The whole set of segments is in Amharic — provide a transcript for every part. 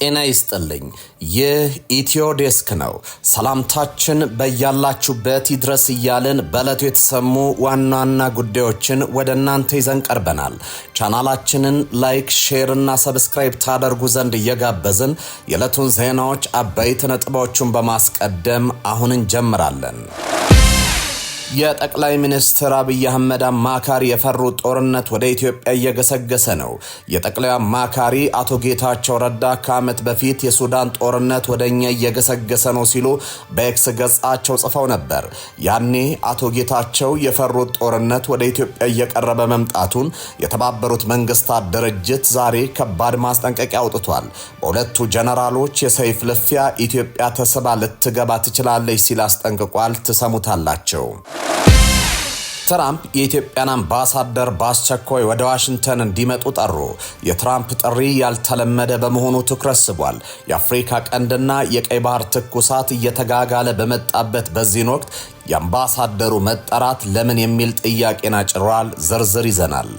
ጤና ይስጥልኝ። ይህ ኢትዮ ዴስክ ነው። ሰላምታችን በያላችሁበት ይድረስ እያልን በዕለቱ የተሰሙ ዋና ዋና ጉዳዮችን ወደ እናንተ ይዘን ቀርበናል። ቻናላችንን like፣ share እና subscribe ታደርጉ ዘንድ እየጋበዝን የዕለቱን ዜናዎች አበይት ነጥቦቹን በማስቀደም አሁን እንጀምራለን። የጠቅላይ ሚኒስትር አብይ አህመድ አማካሪ የፈሩት ጦርነት ወደ ኢትዮጵያ እየገሰገሰ ነው። የጠቅላይ አማካሪ አቶ ጌታቸው ረዳ ከዓመት በፊት የሱዳን ጦርነት ወደ እኛ እየገሰገሰ ነው ሲሉ በኤክስ ገጻቸው ጽፈው ነበር። ያኔ አቶ ጌታቸው የፈሩት ጦርነት ወደ ኢትዮጵያ እየቀረበ መምጣቱን የተባበሩት መንግስታት ድርጅት ዛሬ ከባድ ማስጠንቀቂያ አውጥቷል። በሁለቱ ጀነራሎች የሰይፍ ልፊያ ኢትዮጵያ ተስባ ልትገባ ትችላለች ሲል አስጠንቅቋል። ትሰሙታላቸው። ትራምፕ የኢትዮጵያን አምባሳደር በአስቸኳይ ወደ ዋሽንግተን እንዲመጡ ጠሩ። የትራምፕ ጥሪ ያልተለመደ በመሆኑ ትኩረት ስቧል። የአፍሪካ ቀንድና የቀይ ባህር ትኩሳት እየተጋጋለ በመጣበት በዚህን ወቅት የአምባሳደሩ መጠራት ለምን የሚል ጥያቄን አጭሯል። ዝርዝር ይዘናል።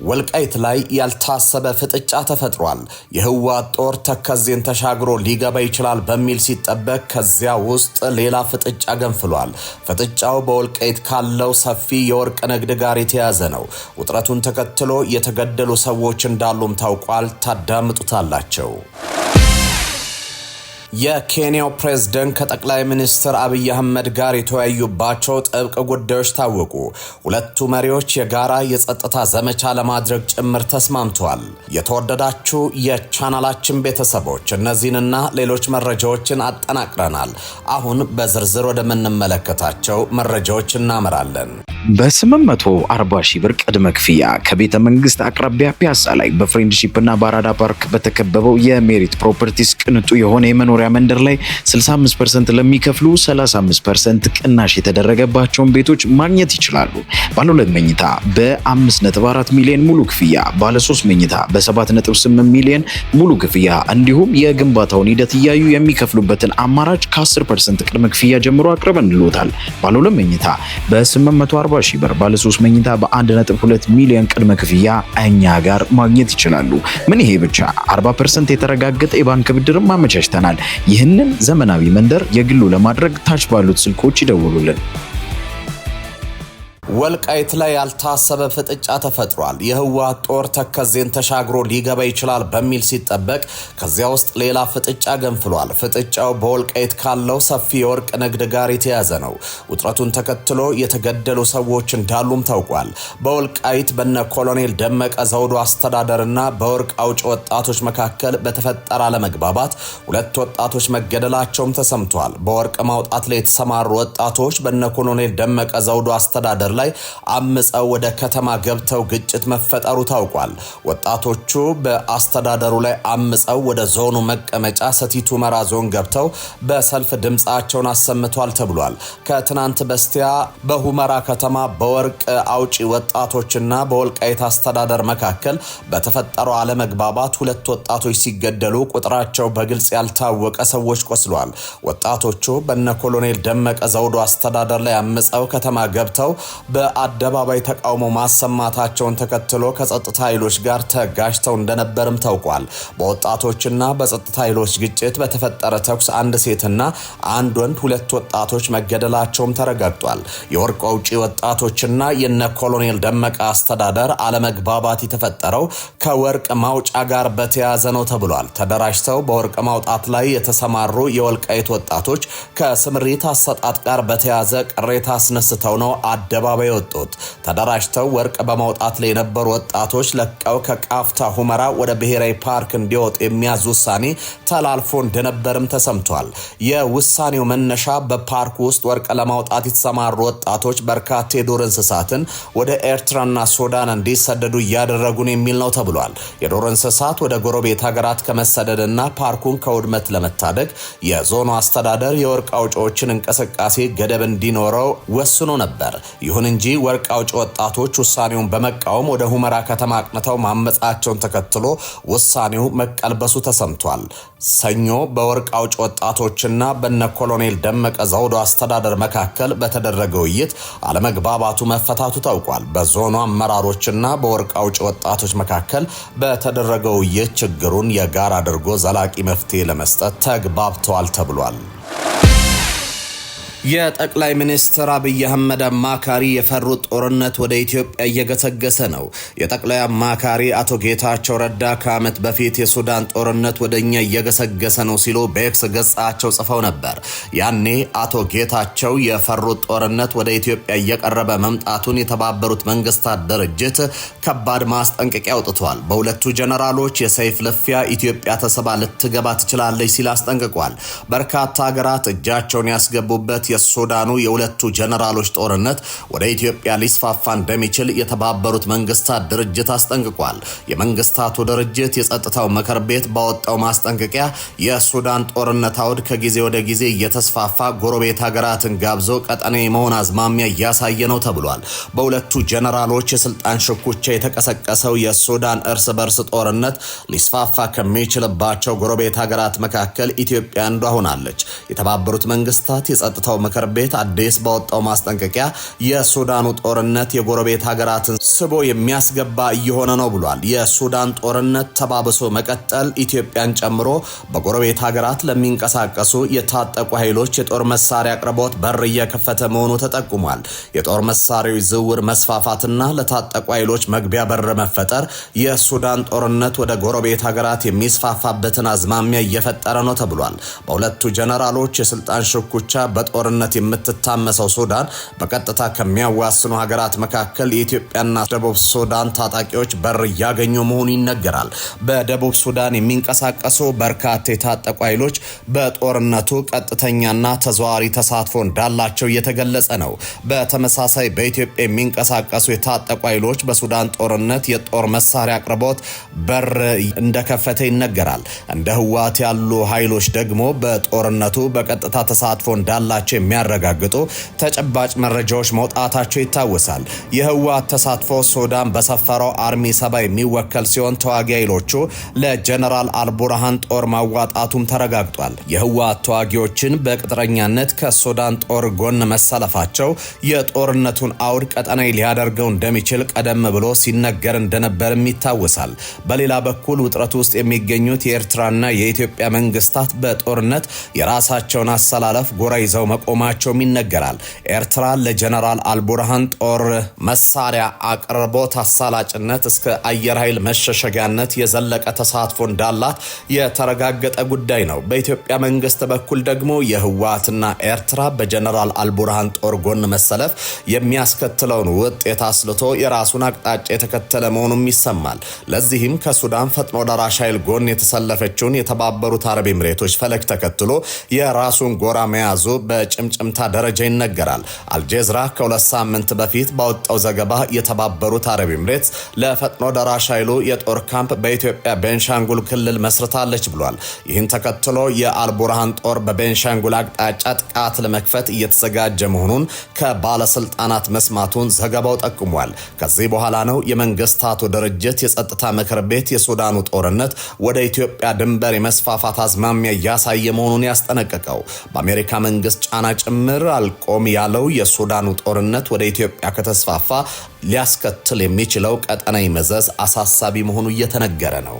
ወልቃይት ላይ ያልታሰበ ፍጥጫ ተፈጥሯል። የህወሓት ጦር ተከዜን ተሻግሮ ሊገባ ይችላል በሚል ሲጠበቅ ከዚያ ውስጥ ሌላ ፍጥጫ ገንፍሏል። ፍጥጫው በወልቃይት ካለው ሰፊ የወርቅ ንግድ ጋር የተያዘ ነው። ውጥረቱን ተከትሎ የተገደሉ ሰዎች እንዳሉም ታውቋል። ታዳምጡታላቸው። የኬንያው ፕሬዝደንት ከጠቅላይ ሚኒስትር አብይ አህመድ ጋር የተወያዩባቸው ጥብቅ ጉዳዮች ታወቁ። ሁለቱ መሪዎች የጋራ የጸጥታ ዘመቻ ለማድረግ ጭምር ተስማምተዋል። የተወደዳችሁ የቻናላችን ቤተሰቦች፣ እነዚህንና ሌሎች መረጃዎችን አጠናቅረናል። አሁን በዝርዝር ወደምንመለከታቸው መረጃዎች እናመራለን። በ840 ሺህ ብር ቅድመ ክፍያ ከቤተ መንግስት አቅራቢያ ፒያሳ ላይ በፍሬንድሺፕ እና በአራዳ ፓርክ በተከበበው የሜሪት ፕሮፐርቲስ ቅንጡ የሆነ የመኖሪያ መንደር ላይ 65% ለሚከፍሉ 35% ቅናሽ የተደረገባቸውን ቤቶች ማግኘት ይችላሉ። ባለ ሁለት መኝታ በ5.4 ሚሊዮን ሙሉ ክፍያ፣ ባለ 3 መኝታ በ7.8 ሚሊዮን ሙሉ ክፍያ እንዲሁም የግንባታውን ሂደት እያዩ የሚከፍሉበትን አማራጭ ከ10% ቅድመ ክፍያ ጀምሮ አቅርበንልዎታል። ባለ ሁለት መኝታ በ840 ሺህ ብር፣ ባለ 3 መኝታ በ1.2 ሚሊዮን ቅድመ ክፍያ እኛ ጋር ማግኘት ይችላሉ። ምን ይሄ ብቻ፣ 40% የተረጋገጠ የባንክ ብድርም አመቻችተናል። ይህንን ዘመናዊ መንደር የግሉ ለማድረግ ታች ባሉት ስልኮች ይደውሉልን። ወልቃይት ላይ ያልታሰበ ፍጥጫ ተፈጥሯል። የህወሓት ጦር ተከዜን ተሻግሮ ሊገባ ይችላል በሚል ሲጠበቅ ከዚያ ውስጥ ሌላ ፍጥጫ ገንፍሏል። ፍጥጫው በወልቃይት ካለው ሰፊ የወርቅ ንግድ ጋር የተያዘ ነው። ውጥረቱን ተከትሎ የተገደሉ ሰዎች እንዳሉም ታውቋል። በወልቃይት በነ ኮሎኔል ደመቀ ዘውዱ አስተዳደርና በወርቅ አውጭ ወጣቶች መካከል በተፈጠረ አለመግባባት ሁለት ወጣቶች መገደላቸውም ተሰምቷል። በወርቅ ማውጣት ላይ የተሰማሩ ወጣቶች በነ ኮሎኔል ደመቀ ዘውዱ አስተዳደር ላይ አምፀው ወደ ከተማ ገብተው ግጭት መፈጠሩ ታውቋል። ወጣቶቹ በአስተዳደሩ ላይ አምፀው ወደ ዞኑ መቀመጫ ሰቲት ሁመራ ዞን ገብተው በሰልፍ ድምፃቸውን አሰምቷል ተብሏል። ከትናንት በስቲያ በሁመራ ከተማ በወርቅ አውጪ ወጣቶችና በወልቃይት አስተዳደር መካከል በተፈጠረው አለመግባባት ሁለት ወጣቶች ሲገደሉ ቁጥራቸው በግልጽ ያልታወቀ ሰዎች ቆስለዋል። ወጣቶቹ በነ ኮሎኔል ደመቀ ዘውዱ አስተዳደር ላይ አምፀው ከተማ ገብተው በአደባባይ ተቃውሞ ማሰማታቸውን ተከትሎ ከጸጥታ ኃይሎች ጋር ተጋጅተው እንደነበርም ታውቋል። በወጣቶችና በጸጥታ ኃይሎች ግጭት በተፈጠረ ተኩስ አንድ ሴትና አንድ ወንድ ሁለት ወጣቶች መገደላቸውም ተረጋግጧል። የወርቅ አውጪ ወጣቶችና የነ ኮሎኔል ደመቀ አስተዳደር አለመግባባት የተፈጠረው ከወርቅ ማውጫ ጋር በተያያዘ ነው ተብሏል። ተደራጅተው በወርቅ ማውጣት ላይ የተሰማሩ የወልቃይት ወጣቶች ከስምሪት አሰጣጥ ጋር በተያያዘ ቅሬታ አስነስተው ነው አደባባይ የወጡት። ተደራጅተው ወርቅ በማውጣት ላይ የነበሩ ወጣቶች ለቀው ከቃፍታ ሁመራ ወደ ብሔራዊ ፓርክ እንዲወጡ የሚያዝ ውሳኔ ተላልፎ እንደነበርም ተሰምቷል። የውሳኔው መነሻ በፓርክ ውስጥ ወርቅ ለማውጣት የተሰማሩ ወጣቶች በርካታ የዱር እንስሳትን ወደ ኤርትራና ሱዳን እንዲሰደዱ እያደረጉን የሚል ነው ተብሏል። የዱር እንስሳት ወደ ጎረቤት ሀገራት ከመሰደድና ፓርኩን ከውድመት ለመታደግ የዞኑ አስተዳደር የወርቅ አውጪዎችን እንቅስቃሴ ገደብ እንዲኖረው ወስኖ ነበር። ይሁን ይሁን እንጂ ወርቅ አውጪ ወጣቶች ውሳኔውን በመቃወም ወደ ሁመራ ከተማ አቅንተው ማመጻቸውን ተከትሎ ውሳኔው መቀልበሱ ተሰምቷል። ሰኞ በወርቅ አውጪ ወጣቶችና በነ ኮሎኔል ደመቀ ዘውዱ አስተዳደር መካከል በተደረገ ውይይት አለመግባባቱ መፈታቱ ታውቋል። በዞኑ አመራሮችና በወርቅ አውጪ ወጣቶች መካከል በተደረገው ውይይት ችግሩን የጋራ አድርጎ ዘላቂ መፍትሄ ለመስጠት ተግባብተዋል ተብሏል። የጠቅላይ ሚኒስትር አብይ አህመድ አማካሪ የፈሩት ጦርነት ወደ ኢትዮጵያ እየገሰገሰ ነው። የጠቅላይ አማካሪ አቶ ጌታቸው ረዳ ከዓመት በፊት የሱዳን ጦርነት ወደ እኛ እየገሰገሰ ነው ሲሉ በኤክስ ገጻቸው ጽፈው ነበር። ያኔ አቶ ጌታቸው የፈሩት ጦርነት ወደ ኢትዮጵያ እየቀረበ መምጣቱን የተባበሩት መንግስታት ድርጅት ከባድ ማስጠንቀቂያ አውጥቷል። በሁለቱ ጀነራሎች የሰይፍ ልፊያ ኢትዮጵያ ተስባ ልትገባ ትችላለች ሲል አስጠንቅቋል። በርካታ ሀገራት እጃቸውን ያስገቡበት የሱዳኑ የሁለቱ ጀነራሎች ጦርነት ወደ ኢትዮጵያ ሊስፋፋ እንደሚችል የተባበሩት መንግስታት ድርጅት አስጠንቅቋል። የመንግስታቱ ድርጅት የጸጥታው ምክር ቤት ባወጣው ማስጠንቀቂያ የሱዳን ጦርነት አውድ ከጊዜ ወደ ጊዜ እየተስፋፋ ጎረቤት ሀገራትን ጋብዞ ቀጠና የመሆን አዝማሚያ እያሳየ ነው ተብሏል። በሁለቱ ጀነራሎች የስልጣን ሽኩቻ የተቀሰቀሰው የሱዳን እርስ በርስ ጦርነት ሊስፋፋ ከሚችልባቸው ጎረቤት ሀገራት መካከል ኢትዮጵያ አንዷ ሆናለች። የተባበሩት መንግስታት የጸጥታው ምክር ቤት አዲስ ባወጣው ማስጠንቀቂያ የሱዳኑ ጦርነት የጎረቤት ሀገራትን ስቦ የሚያስገባ እየሆነ ነው ብሏል። የሱዳን ጦርነት ተባብሶ መቀጠል ኢትዮጵያን ጨምሮ በጎረቤት ሀገራት ለሚንቀሳቀሱ የታጠቁ ኃይሎች የጦር መሳሪያ አቅርቦት በር እየከፈተ መሆኑ ተጠቁሟል። የጦር መሳሪያዎች ዝውውር መስፋፋትና ለታጠቁ ኃይሎች መግቢያ በር መፈጠር የሱዳን ጦርነት ወደ ጎረቤት ሀገራት የሚስፋፋበትን አዝማሚያ እየፈጠረ ነው ተብሏል። በሁለቱ ጀነራሎች የስልጣን ሽኩቻ በጦርነት የምትታመሰው ሱዳን በቀጥታ ከሚያዋስኑ ሀገራት መካከል የኢትዮጵያና ደቡብ ሱዳን ታጣቂዎች በር እያገኙ መሆኑ ይነገራል። በደቡብ ሱዳን የሚንቀሳቀሱ በርካታ የታጠቁ ኃይሎች በጦርነቱ ቀጥተኛና ተዘዋዋሪ ተሳትፎ እንዳላቸው እየተገለጸ ነው። በተመሳሳይ በኢትዮጵያ የሚንቀሳቀሱ የታጠቁ ኃይሎች በሱዳን ጦርነት የጦር መሳሪያ አቅርቦት በር እንደከፈተ ይነገራል። እንደ ህወሓት ያሉ ኃይሎች ደግሞ በጦርነቱ በቀጥታ ተሳትፎ እንዳላቸው የሚያረጋግጡ ተጨባጭ መረጃዎች መውጣታቸው ይታወሳል። የህወሓት ተሳትፎ ሱዳን በሰፈረው Army 70 የሚወከል ሲሆን ተዋጊ ኃይሎቹ ለጀነራል አልቡርሃን ጦር ማዋጣቱም ተረጋግጧል። የህወሓት ተዋጊዎችን በቅጥረኛነት ከሱዳን ጦር ጎን መሰለፋቸው የጦርነቱን አውድ ቀጠናዊ ሊያደርገው እንደሚችል ቀደም ብሎ ሲነገር እንደነበርም ይታወሳል። በሌላ በኩል ውጥረት ውስጥ የሚገኙት የኤርትራና የኢትዮጵያ መንግስታት በጦርነት የራሳቸውን አሰላለፍ ጎራ ይዘው መቆማቸውም ይነገራል። ኤርትራ ለጀነራል አልቡርሃን ጦር መሳሪያ አቅርቦት አሳላጭነት እስከ አየር ኃይል መሸሸጊያነት የዘለቀ ተሳትፎ እንዳላት የተረጋገጠ ጉዳይ ነው። በኢትዮጵያ መንግስት በኩል ደግሞ የህወሓትና ኤርትራ በጀነራል አልቡርሃን ጦር ጎን መሰለፍ የሚያስከትለውን ውጤት አስልቶ የራሱን አቅጣጫ የተከተለ መሆኑም ይሰማል። ለዚህም ከሱዳን ፈጥኖ ደራሽ ኃይል ጎን የተሰለፈችውን የተባበሩት አረብ ኤምሬቶች ፈለግ ተከትሎ የራሱን ጎራ መያዙ በጭምጭምታ ደረጃ ይነገራል። አልጀዝራ ከ2 ሳምንት በፊት ባወጣው ዘገባ የተባበሩት አረብ ኤምሬትስ ለፈጥኖ ደራሽ ኃይሉ የጦር ካምፕ በኢትዮጵያ ቤንሻንጉል ክልል መስርታለች ብሏል። ይህን ተከትሎ የአልቡርሃን ጦር በቤንሻንጉል አቅጣጫ ጥቃት ለመክፈት እየተዘጋጀ መሆኑን ከባለስልጣናት መስማቱን ዘገባው ጠቁሟል። ከዚህ በኋላ ነው የመንግስታቱ ድርጅት የጸጥታ ምክር ቤት የሱዳኑ ጦርነት ወደ ኢትዮጵያ ድንበር የመስፋፋት አዝማሚያ እያሳየ መሆኑን ያስጠነቀቀው። በአሜሪካ መንግስት ጫና ጭምር አልቆም ያለው የሱዳኑ ጦርነት ወደ ኢትዮጵያ ከተስፋፋ ሊያስከትል የሚችለው ቀጠናዊ መዘዝ አሳሳቢ መሆኑ እየተነገረ ነው።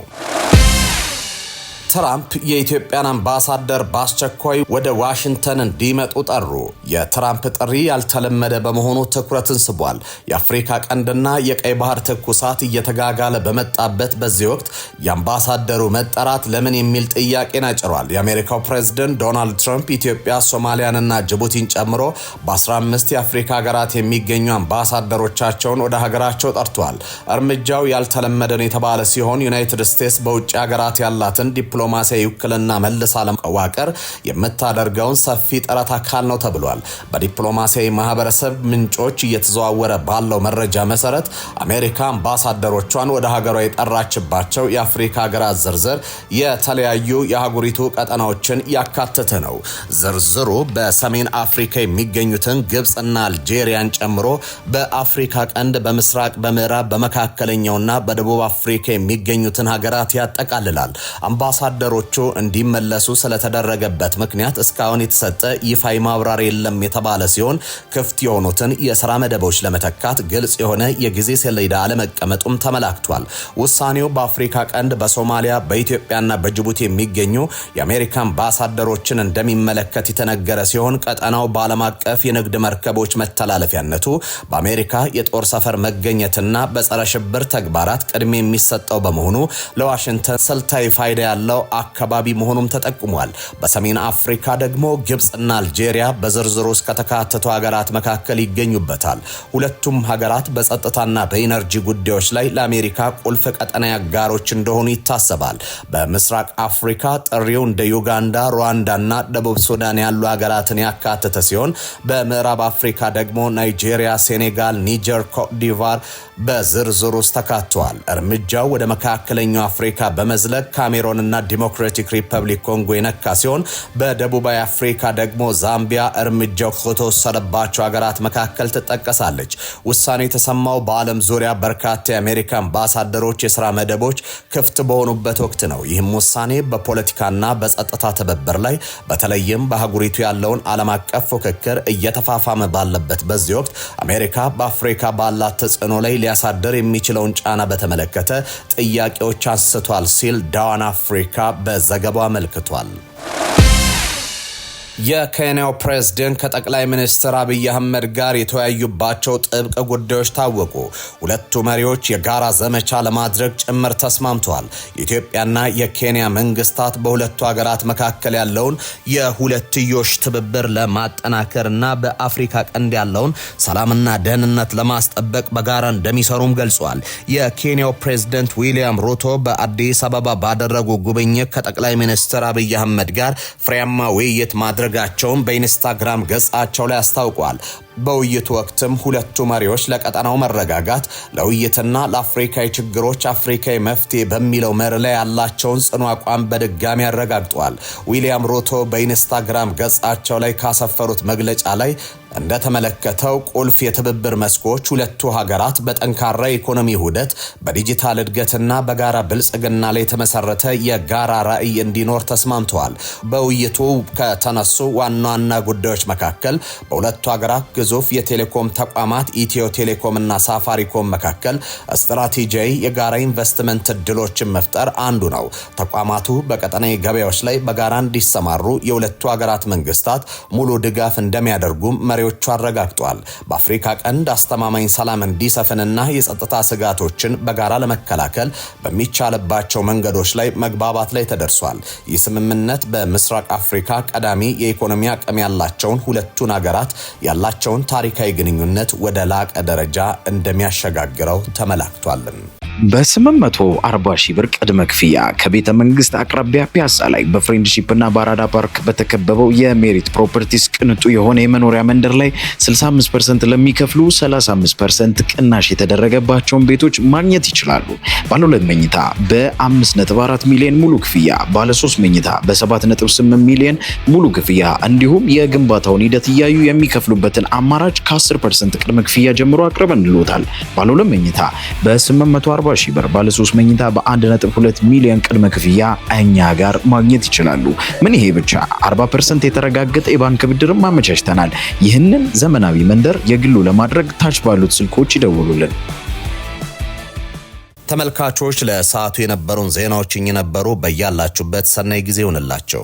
ትራምፕ የኢትዮጵያን አምባሳደር በአስቸኳይ ወደ ዋሽንግተን እንዲመጡ ጠሩ። የትራምፕ ጥሪ ያልተለመደ በመሆኑ ትኩረትን ስቧል። የአፍሪካ ቀንድና የቀይ ባህር ትኩሳት እየተጋጋለ በመጣበት በዚህ ወቅት የአምባሳደሩ መጠራት ለምን የሚል ጥያቄን አጭሯል። የአሜሪካው ፕሬዝደንት ዶናልድ ትራምፕ ኢትዮጵያ፣ ሶማሊያንና ጅቡቲን ጨምሮ በ15 የአፍሪካ ሀገራት የሚገኙ አምባሳደሮቻቸውን ወደ ሀገራቸው ጠርተዋል። እርምጃው ያልተለመደ ነው የተባለ ሲሆን፣ ዩናይትድ ስቴትስ በውጭ ሀገራት ያላትን ዲፕሎማሲያዊ ዲፕሎማሲያዊ ውክልና መልሳ ለመዋቀር የምታደርገውን ሰፊ ጥረት አካል ነው ተብሏል። በዲፕሎማሲያዊ ማህበረሰብ ምንጮች እየተዘዋወረ ባለው መረጃ መሰረት አሜሪካ አምባሳደሮቿን ወደ ሀገሯ የጠራችባቸው የአፍሪካ ሀገራት ዝርዝር የተለያዩ የአህጉሪቱ ቀጠናዎችን ያካተተ ነው። ዝርዝሩ በሰሜን አፍሪካ የሚገኙትን ግብፅና አልጄሪያን ጨምሮ በአፍሪካ ቀንድ፣ በምስራቅ፣ በምዕራብ፣ በመካከለኛውና በደቡብ አፍሪካ የሚገኙትን ሀገራት ያጠቃልላል። አምባሳደሮቹ እንዲመለሱ ስለተደረገበት ምክንያት እስካሁን የተሰጠ ይፋዊ ማብራሪያ የለም የተባለ ሲሆን፣ ክፍት የሆኑትን የስራ መደቦች ለመተካት ግልጽ የሆነ የጊዜ ሰሌዳ አለመቀመጡም ተመላክቷል። ውሳኔው በአፍሪካ ቀንድ፣ በሶማሊያ፣ በኢትዮጵያና በጅቡቲ የሚገኙ የአሜሪካ አምባሳደሮችን እንደሚመለከት የተነገረ ሲሆን፣ ቀጠናው በዓለም አቀፍ የንግድ መርከቦች መተላለፊያነቱ፣ በአሜሪካ የጦር ሰፈር መገኘትና በጸረ ሽብር ተግባራት ቅድሚያ የሚሰጠው በመሆኑ ለዋሽንግተን ስልታዊ ፋይዳ ያለው አካባቢ መሆኑም ተጠቁሟል። በሰሜን አፍሪካ ደግሞ ግብፅና አልጄሪያ በዝርዝሩ ውስጥ ከተካተቱ ሀገራት መካከል ይገኙበታል። ሁለቱም ሀገራት በጸጥታና በኢነርጂ ጉዳዮች ላይ ለአሜሪካ ቁልፍ ቀጠናዊ አጋሮች እንደሆኑ ይታሰባል። በምስራቅ አፍሪካ ጥሪው እንደ ዩጋንዳ፣ ሩዋንዳና ደቡብ ሱዳን ያሉ ሀገራትን ያካተተ ሲሆን፣ በምዕራብ አፍሪካ ደግሞ ናይጄሪያ፣ ሴኔጋል፣ ኒጀር፣ ኮትዲቫር በዝርዝሩ ውስጥ ተካተዋል። እርምጃው ወደ መካከለኛው አፍሪካ በመዝለቅ ካሜሮንና ዲሞክራቲክ ሪፐብሊክ ኮንጎ የነካ ሲሆን፣ በደቡባዊ አፍሪካ ደግሞ ዛምቢያ እርምጃው ከተወሰደባቸው ሀገራት መካከል ትጠቀሳለች። ውሳኔ የተሰማው በዓለም ዙሪያ በርካታ የአሜሪካ አምባሳደሮች የስራ መደቦች ክፍት በሆኑበት ወቅት ነው። ይህም ውሳኔ በፖለቲካና በጸጥታ ትብብር ላይ፣ በተለይም በአህጉሪቱ ያለውን ዓለም አቀፍ ፉክክር እየተፋፋመ ባለበት በዚህ ወቅት፣ አሜሪካ በአፍሪካ ባላት ተጽዕኖ ላይ ሊያሳድር የሚችለውን ጫና በተመለከተ ጥያቄዎች አንስቷል ሲል ዳዋን አፍሪካ በዘገባው አመልክቷል። የኬንያው ፕሬዝደንት ከጠቅላይ ሚኒስትር አብይ አህመድ ጋር የተወያዩባቸው ጥብቅ ጉዳዮች ታወቁ። ሁለቱ መሪዎች የጋራ ዘመቻ ለማድረግ ጭምር ተስማምተዋል። የኢትዮጵያና የኬንያ መንግስታት በሁለቱ ሀገራት መካከል ያለውን የሁለትዮሽ ትብብር ለማጠናከርና በአፍሪካ ቀንድ ያለውን ሰላምና ደህንነት ለማስጠበቅ በጋራ እንደሚሰሩም ገልጿል። የኬንያው ፕሬዝደንት ዊሊያም ሩቶ በአዲስ አበባ ባደረጉ ጉብኝት ከጠቅላይ ሚኒስትር አብይ አህመድ ጋር ፍሬያማ ውይይት ማድረጋቸውን በኢንስታግራም ገጻቸው ላይ አስታውቋል። በውይይቱ ወቅትም ሁለቱ መሪዎች ለቀጠናው መረጋጋት፣ ለውይይትና ለአፍሪካዊ ችግሮች አፍሪካዊ መፍትሄ በሚለው መርህ ላይ ያላቸውን ጽኑ አቋም በድጋሚ አረጋግጠዋል። ዊሊያም ሩቶ በኢንስታግራም ገጻቸው ላይ ካሰፈሩት መግለጫ ላይ እንደተመለከተው ቁልፍ የትብብር መስኮች ሁለቱ ሀገራት በጠንካራ የኢኮኖሚ ውህደት፣ በዲጂታል እድገትና በጋራ ብልጽግና ላይ የተመሰረተ የጋራ ራዕይ እንዲኖር ተስማምተዋል። በውይይቱ ከተነሱ ዋና ዋና ጉዳዮች መካከል በሁለቱ ሀገራት ግዙፍ የቴሌኮም ተቋማት ኢትዮ ቴሌኮም እና ሳፋሪኮም መካከል ስትራቴጂያዊ የጋራ ኢንቨስትመንት እድሎችን መፍጠር አንዱ ነው። ተቋማቱ በቀጠናዊ ገበያዎች ላይ በጋራ እንዲሰማሩ የሁለቱ ሀገራት መንግስታት ሙሉ ድጋፍ እንደሚያደርጉም መሪዎቹ አረጋግጧል። በአፍሪካ ቀንድ አስተማማኝ ሰላም እንዲሰፍንና የጸጥታ ስጋቶችን በጋራ ለመከላከል በሚቻልባቸው መንገዶች ላይ መግባባት ላይ ተደርሷል። ይህ ስምምነት በምስራቅ አፍሪካ ቀዳሚ የኢኮኖሚ አቅም ያላቸውን ሁለቱን ሀገራት ያላቸውን ታሪካዊ ግንኙነት ወደ ላቀ ደረጃ እንደሚያሸጋግረው ተመላክቷል። በ840 ሺህ ብር ቅድመ ክፍያ ከቤተ መንግስት አቅራቢያ ፒያሳ ላይ በፍሬንድሺፕ እና በአራዳ ፓርክ በተከበበው የሜሪት ፕሮፐርቲስ ቅንጡ የሆነ የመኖሪያ መንደር ላይ 65% ለሚከፍሉ 35% ቅናሽ የተደረገባቸውን ቤቶች ማግኘት ይችላሉ። ባለ 2 መኝታ በ5.4 ሚሊዮን ሙሉ ክፍያ፣ ባለ 3 መኝታ በ7.8 ሚሊዮን ሙሉ ክፍያ እንዲሁም የግንባታውን ሂደት እያዩ የሚከፍሉበትን አማራጭ ከ10% ቅድመ ክፍያ ጀምሮ አቅርበንልዎታል። ባለ 2 መኝታ በ840 ሺህ ብር፣ ባለ 3 መኝታ በ1.2 ሚሊዮን ቅድመ ክፍያ እኛ ጋር ማግኘት ይችላሉ። ምን ይሄ ብቻ፣ 40% የተረጋገጠ የባንክ ብድርም አመቻችተናል። ይህንን ዘመናዊ መንደር የግሉ ለማድረግ ታች ባሉት ስልኮች ይደውሉልን። ተመልካቾች፣ ለሰዓቱ የነበሩን ዜናዎች እኚህ ነበሩ። በያላችሁበት ሰናይ ጊዜ ይሁንላችሁ።